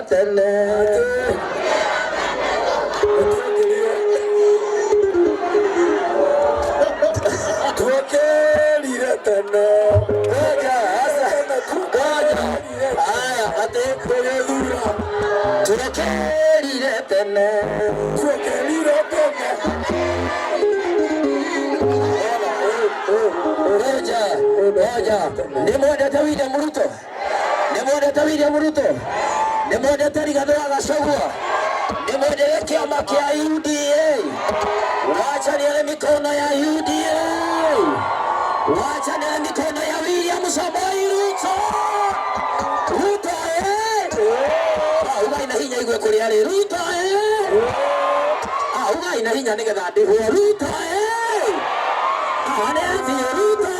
Tene. Tuokĩrire tene. Ngoja, asa. Ngoja. Aya, atĩ Tũgĩthura. Tuokĩrire tene. Tuokĩrire tene. Ngoja, ngoja. Nĩ mwendete William Ruto? Nĩ mwendete William Ruto? Nĩ mwendete Rigathĩ wa Gachagua? Nĩ mwendete kĩama kĩa UDA? Wacha nione mikono ya UDA. Wacha nione mikono ya William Samoei Ruto. Ruto eh! Ah, ugai na hinya igue kũrĩa rĩ. Ruto eh! Ah, ugai na hinya nĩgetha ndĩhwo. Ruto eh! Ah, nĩ athiĩ Ruto eh!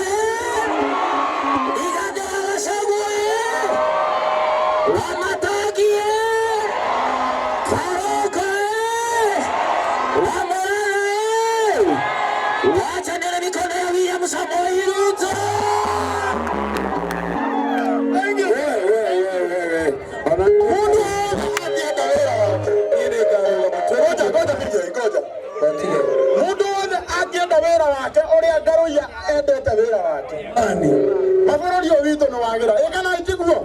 Rigathĩ wa Gachagua eh! Wamatangi eh! Karoko eh! Wamurara eh! Wacha nione mikono ya William Samoei Ruto. Thank you. We, we, we, we, we. Ona Mundu wothe angĩenda wĩra wake. Niĩ nĩngarũgama. Ngoja, ngoja PJ, ngoja. Watige. Mundu wothe angĩenda wĩra wake ũrĩa Ngaruiya endete wĩra wake. Ani. Mabũrũri ũyũ witũ nĩ wagĩra. Ĩ kana itiguo?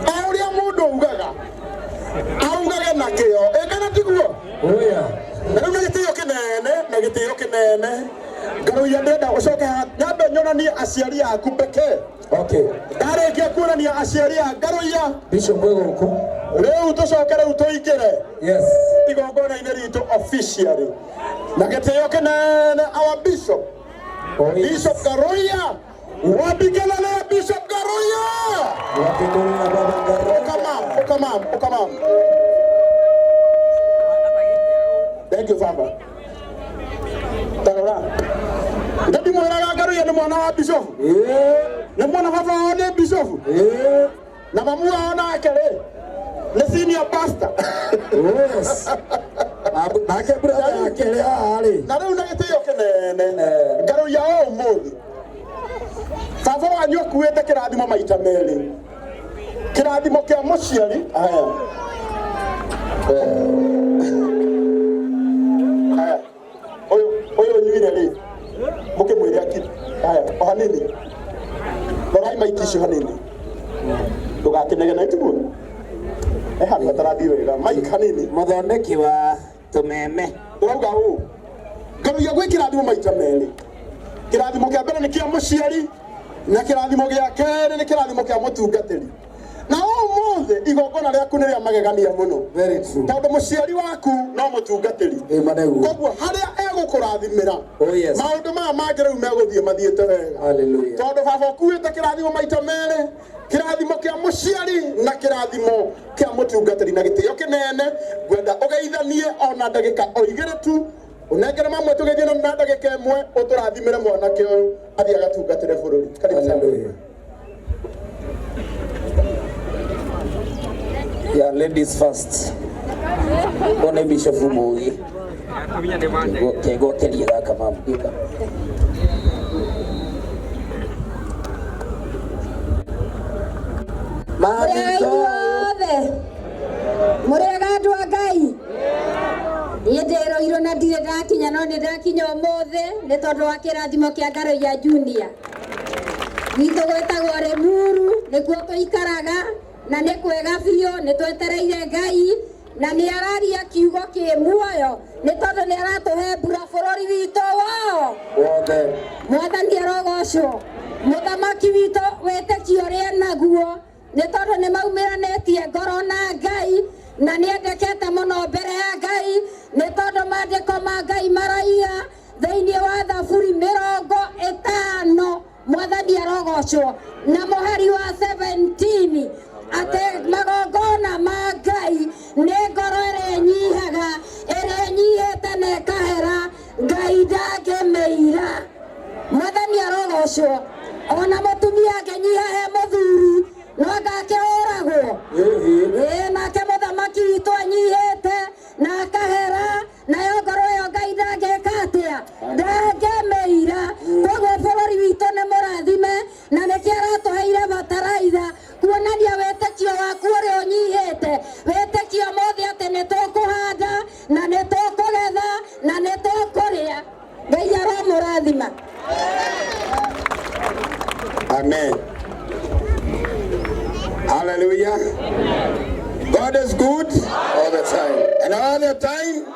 O ũrĩa mũndũ augaga, augage na kĩo. Ĩ kana tiguo? Oya. Na rĩu na gĩtĩo kĩnene, na gĩtĩo kĩnene. Ngaruiya ndĩrenda ũcoke haha nyambe nyonanie aciari aku pekee. Okay. Ndarĩkia kuonania aciari a Ngaruiya, Bishop wĩ gũkũ. Rĩu tũcoke rĩu tũingĩre Yes. igongona-inĩ ritũ officially. Na gĩtĩo kĩnene our bishop, Oh, yes. Bishop Ngaruiya. Wapi kelele ya Bishop Ngaruiya? Wapi nduru ya baba Ngaruiya? Uka mam, uka mam, uka mam. Thank you, Baba. Tarora. Ndimwĩraga Ngaruiya nĩ mwana wa bishop. Yeah. Nĩ mwana baba wao nĩ bishop. Yeah. Na mamu wao nake rĩ nĩ senior pastor. Yes. Nake brother yake rĩ haha rĩ. Na rĩu na gĩtĩo kĩnene Ngaruiya o ũmũthĩ baba wanyu akuĩte kĩrathimo maita merĩ, kĩrathimo kĩa mũciari. Aya, aya, ũyũ ũyũ nyuire rĩ, mũkĩmwĩre akiri. Aya, o hanini, rorai maiki icio hanini, ndũgakĩnegene, itiguo e handũ hatarathiĩ wega. Mike hanini. Mũthondeki wa tũmeme. Ũrauga ũũ, Ngaruiya gwĩ kĩrathimo maita merĩ. Kĩrathimo kĩa mbere nĩ kĩa mũciari na kĩrathimo gĩa kerĩ nĩ kĩrathimo kĩa mũtungatĩri. Na ũmũthĩ igongona rĩaku nĩ rĩa magegania mũno. Very true. Tondũ mũciari waku no mũtungatĩri. Ĩ manegu. Koguo harĩa egũkũrathimĩra, Oh, yes. maũndũ maya mangĩ rĩu megũthiĩ mathiĩte wega. Hallelujah. Tondũ baba ũkuĩte kĩrathimo maita merĩ, kĩrathimo kĩa mũciari na kĩrathimo kĩa mũtungatĩri. Na gĩtĩo kĩnene ngwenda ũgeithanie ona ndagĩka o igĩrĩ tu, ũnengere mamwe tũgeithie na ndagĩka ĩmwe, ũtũrathimĩre mwanake ũyũ athiĩ agatungatĩre bũrũri. Karibu sana. Hallelujah. Yeah, ladies first. One Bishop Mugi. Kegũkerie gaka mamu. Mũrĩega inyuothe, mũrĩega andũ a Ngai. Niĩ ndĩroirwo na ndirĩ ndakinya, no nĩ ndakinya ũmũthĩ nĩ tondũ wa kĩrathimo kĩa Ngaruiya Junior. Gwitũ gwĩtagwo Rĩmuru, nĩkuo tũikaraga na nĩ kwega biũ, nĩ twetereire Ngai na nĩ araria kiugo kĩ muoyo nĩ tondũ nĩ aratũhe mbura bũrũri witũ wao Wothe. Mwathani arogocwo. Mũthamaki witũ wĩtĩkio ũrĩa naguo nĩ tondũ nĩ maumĩranĩtie ngoro na Ngai na nĩ endekete mũno mbere ya Ngai nĩ tondũ maandĩko ma Ngai maraiga thĩinĩ wa Thaburi 50, Mwathani arogocwo, na mũhari wa 17 atĩ magongona ma Ngai nĩ ngoro ĩrĩa ĩnyihaga, ĩrĩa ĩnyihĩte na ĩkahera, Ngai ndangĩmĩira. Mwathani arogocwo. Ona mũtumia angĩnyiha he mũthuri no ngakĩhũragwo. Ĩĩ, nake mũthamaki witũ anyihĩte na akahera, nayo ngoro ĩyo Ngai ndangĩka atĩa? Ndangĩmĩira. Koguo bũrũri witũ nĩ mũrathime na nĩkĩo aratũheire bataraitha kuonania wĩtĩkio waku ũrĩa ũnyihĩte. Wĩtĩkio ũmũthĩ atĩ nĩ tũkũhanda na nĩ tũkũgetha na nĩ tũkũrĩa. Ngai aromũrathima. Amen. Hallelujah. God is good All the time. And all the time.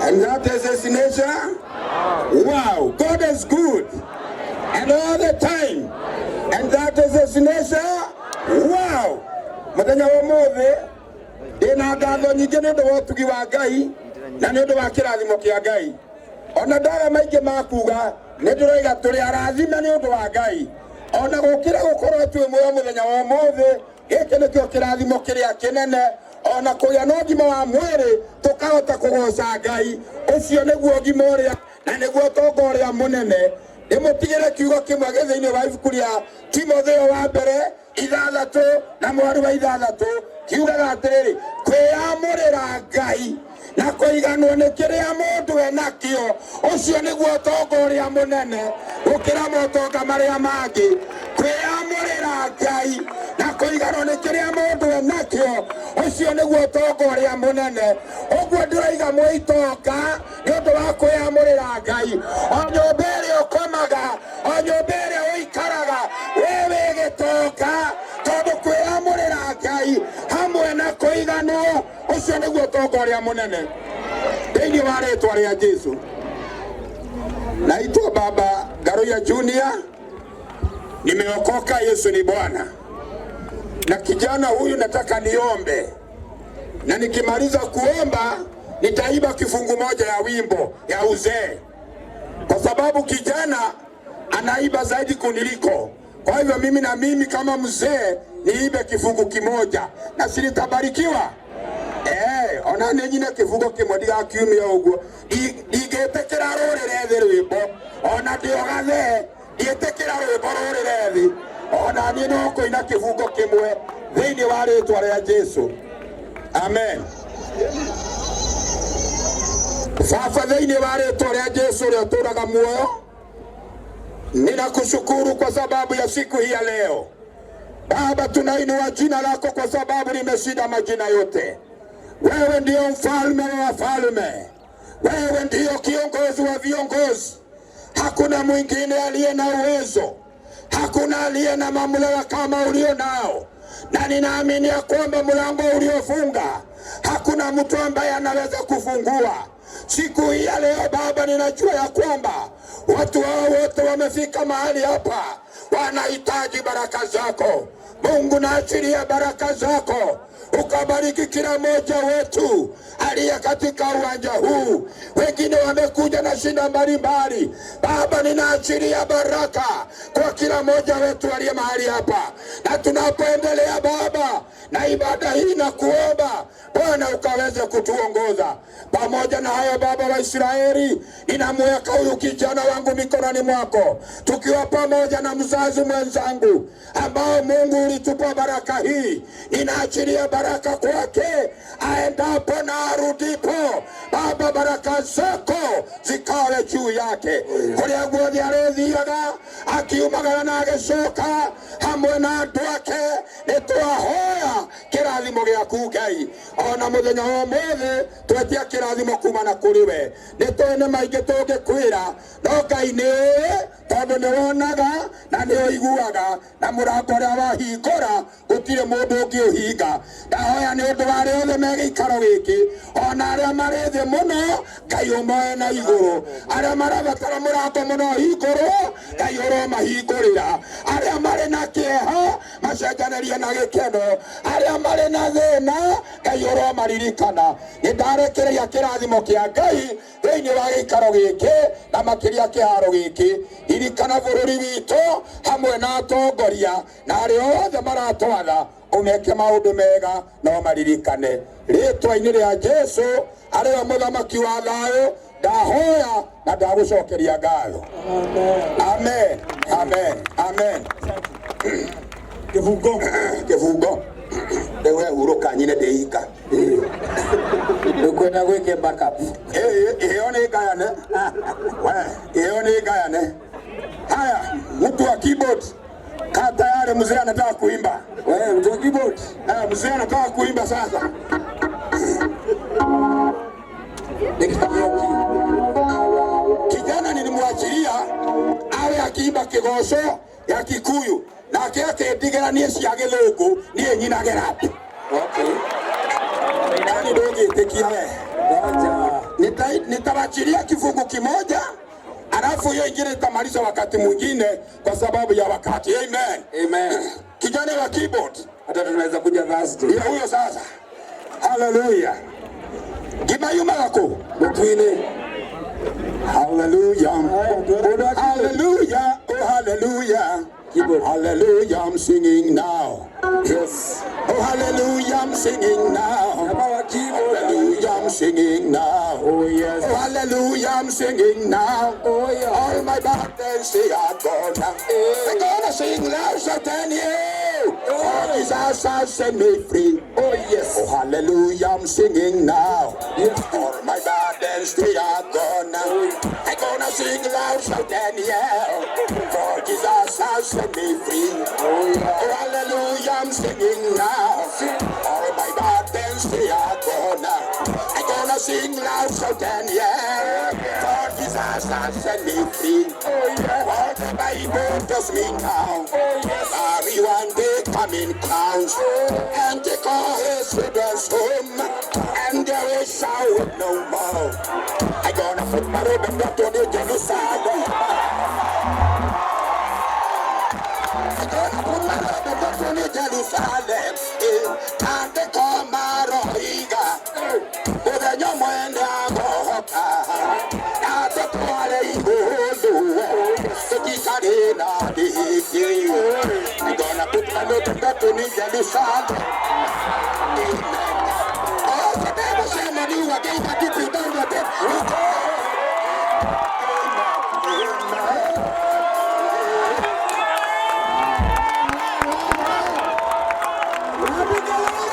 And that is his nature. Wow. God is good. And all the time. And that is his nature. Wow. Muthenya wa umuthi ndina ngatho nyingĩ nĩ ũndũ wa ũtugi wa Ngai na nĩ ũndũ wa kĩrathimo kĩa Ngai. Ona ndaga maingĩ ma kuga, nĩ ndĩroiga tũrĩ arathime nĩ ũndũ wa Ngai. Ona gũkĩra gũkorwo twĩ muoyo mũthenya wa ũmũthĩ, gĩkĩ nĩkĩo kĩrathimo kĩrĩa kĩnene. Ona kũgĩa na ũgima wa mwĩrĩ tũkahota kũgoca Ngai, ũcio nĩguo ũgima ũrĩa na nĩguo ũtonga ũrĩa mũnene. Ndĩmũtigĩre kiugo kĩmwe gĩ thĩinĩ wa ibuku rĩa Timotheo wa mbere 6 na mweri wa 6, kiugaga atĩrĩrĩ, kwĩyamũrĩra Ngai na kũiganwo nĩ kĩrĩa mũndũ enakĩo, ũcio nĩguo ũtonga ũrĩa mũnene gũkĩra motonga marĩa mangĩ. Kwĩyamũrĩra Ngai na kũiganwo nĩ kĩrĩa mũndũ enakĩo, ũcio nĩguo ũtonga ũrĩa mũnene. Ũguo ndĩroiga mwĩitonga nĩ ũndũ wa kwĩyamũrĩra Ngai. O nyũmba ĩrĩa ũkomaga, o nyũmba ĩrĩa ũikaraga, we wĩ gĩtonga, tondũ kwĩyamũrĩra Ngai hamwe na kũiganwo, ũcio nĩguo ũtonga ũrĩa mũnene thĩinĩ wa rĩtwa rĩa Jesu. Naitwa Baba Ngaruiya Junior, nimeokoka, Yesu ni Bwana. Na kijana huyu nataka niombe, na nikimaliza kuomba nitaiba kifungu moja ya wimbo ya uzee, kwa sababu kijana anaiba zaidi kuniliko. Kwa hivyo mimi na mimi kama mzee niibe kifungu kimoja na si nitabarikiwa. Ona nĩ nyine kĩbungo kĩmwe ndigakiumia ũguo, ndingĩtĩkĩra rũrĩre thĩ rwĩmbo, ona ndĩ o gathee ndiĩtĩkĩra rwĩmbo rũrĩre thĩ, ona niĩ no kũina kĩbungo kĩmwe thĩinĩ wa rĩtwa rĩa Jesu. Amen. Baba, thĩinĩ wa rĩtwa rĩa Jesu ũrĩa ũtũũraga muoyo, ninakushukuru kwa sababu ya siku hii ya leo. Baba, tunainua jina lako kwa sababu limeshinda majina yote. Wewe ndio mfalme wa wafalme, wewe ndio kiongozi wa viongozi. Hakuna mwingine aliye na uwezo, hakuna aliye na mamlaka kama ulio nao, na ninaamini ya kwamba mlango uliofunga hakuna mtu ambaye anaweza kufungua. Siku hii ya leo Baba, ninajua ya kwamba watu hao wote wamefika mahali hapa, wanahitaji baraka zako. Mungu, naachilia baraka zako, ukabariki kila mmoja wetu aliye katika uwanja huu. Wengine wamekuja na shida mbalimbali. Baba, ninaachilia baraka kwa kila mmoja wetu aliye mahali hapa, na tunapoendelea Baba na ibada hii na kuomba Bwana ukaweze kutuongoza. Pamoja na hayo Baba wa Israeli, ninamweka huyu kijana wangu mikononi mwako, tukiwa pamoja na mzazi mwenzangu ambao Mungu ulitupa baraka hii. Ninaachilia baraka kwake aendapo na arudipo. Baba, baraka zako zikawe juu yake. Kuria guothe arethiaga akiumagara na agicoka hamwe na andu ake, nitwahoya kirathimo giaku Ngai. Ona muthenya wa umuthi twetia kirathimo kuma na kuri we. Nitũĩ nĩ maingĩ tũngĩkwĩra, no Ngai nĩ ũĩ, tondũ nĩ wonaga na nĩ ũiguaga, na mũrango ũrĩa wahingũra gũtirĩ mũndũ ũngĩũhinga. Ndahoya nĩ ũndũ wa arĩa othe me gĩikaro gĩkĩ, ona arĩa marĩ thĩ mũno, Ngai ũmoe na igũrũ. Arĩa marabatara mũrango mũno ũhingũrwo, Ngai ũromahingũrĩra. Arĩa marĩ na kĩeha macenjanĩrie na gĩkeno, arĩa marĩ na thĩna Ngai ũromaririkana. Nĩ ndarekereria kĩrathimo kĩa Ngai thĩinĩ wa gĩikaro gĩkĩ na makĩria kĩharo gĩkĩ. Ririkana bũrũri witũ hamwe na atongoria na arĩa othe maratwatha, ũmeke maũndũ mega no maririkane. Rĩtwa-inĩ rĩa Jesu arĩwe mũthamaki wa thayũ, ndahoya na ndagũcokeria ngatho. Amen, amen, amen. Kĩbungo. Kĩbungo. Rĩu we hurũka nyine ndĩika. Ndukwenda gwĩke backup. Ĩyo nĩ ngayane. We, ĩyo nĩ ngayane. Haya, mtu wa keyboard, kata Tayari mzee anataka kuimba. Wewe mtu wa keyboard. Eh, mzee anataka kuimba sasa. Kijana nilimwachilia awe akiimba kigoco ya Kikuyu nake akendigĩra niĩ cia gĩthũngũ niĩ nyinage rap. Okay. Yani ndũngĩtĩkia we. Ngoja. Nitawachilia kifungu kimoja alafu hiyo ingine nitamaliza wakati mwingine kwa sababu ya wakati. Amen. Amen. Kijana wa keyboard Hata tunaweza kuja Thursday. ndio huyo sasa. Haleluya. Ngima yumaga kũ? Mutwine. Hallelujah. Haya, Hallelujah. Oh, hallelujah. Keyboard. Hallelujah, I'm singing now. Yes. Oh, hallelujah, I'm singing now. Jamaa wa keyboard. Hallelujah, I'm singing now. Oh yes. Oh, hallelujah, I'm singing now. Oh yeah. All my burdens, they are gone now. They're gonna sing louder than you. Oh, Jesus has set me free. Oh yes. Oh, hallelujah, I'm singing now. Yes. All my burdens, they are gone now. I'm gonna sing louder than you. For Jesus has set me free. Oh yeah. Oh, hallelujah, I'm singing now. All my burdens, they are gone now. I'm gonna sing louder than yeah. For Jesus has set me free. Oh yeah. All the Bible tells me now. Oh yes. Everyone they come in crowns and they call his children's home and they will shout no more. I gonna put my robe and go to the Jerusalem. I gonna put my robe and go to the Jerusalem. And they call my roiga. Muthenya mwene agohoka atũtware igũrũ tũtikarĩ na ndĩhĩti. I'm gonna put my robe and go to the Jerusalem. Amen. Oh, sababu sema ni wageni kitu ndogo tu. Wapi kelele?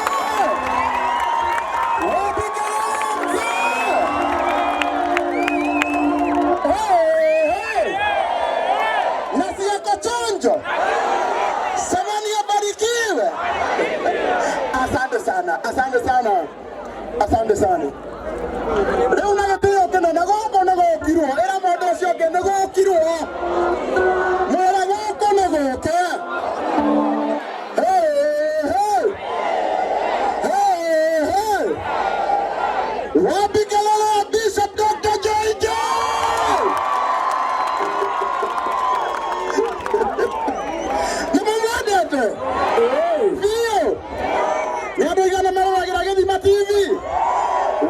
Wapi kelele mzee? Hey, hey. Na si yako chonjo. Semeni abarikiwe. Asante sana, asante sana, asante sana. Rĩu na gĩtĩo kĩnene gũkũ nĩ gũkirwo, ĩra mũndũ ũcio ũngĩ nĩ gũkirwo. Mwĩre gũkũ nĩ gũke. Hey, hey. Hey, hey. Wapi kelele ya Bishop Dr. JJ? Nĩ mũmwendete? Biũ. Nĩ andũ aigana maroragĩra Gĩthima TV?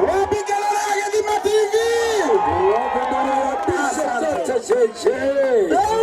Wapi kelele ya Gĩthima TV? Bishop Dr. JJ. Rĩu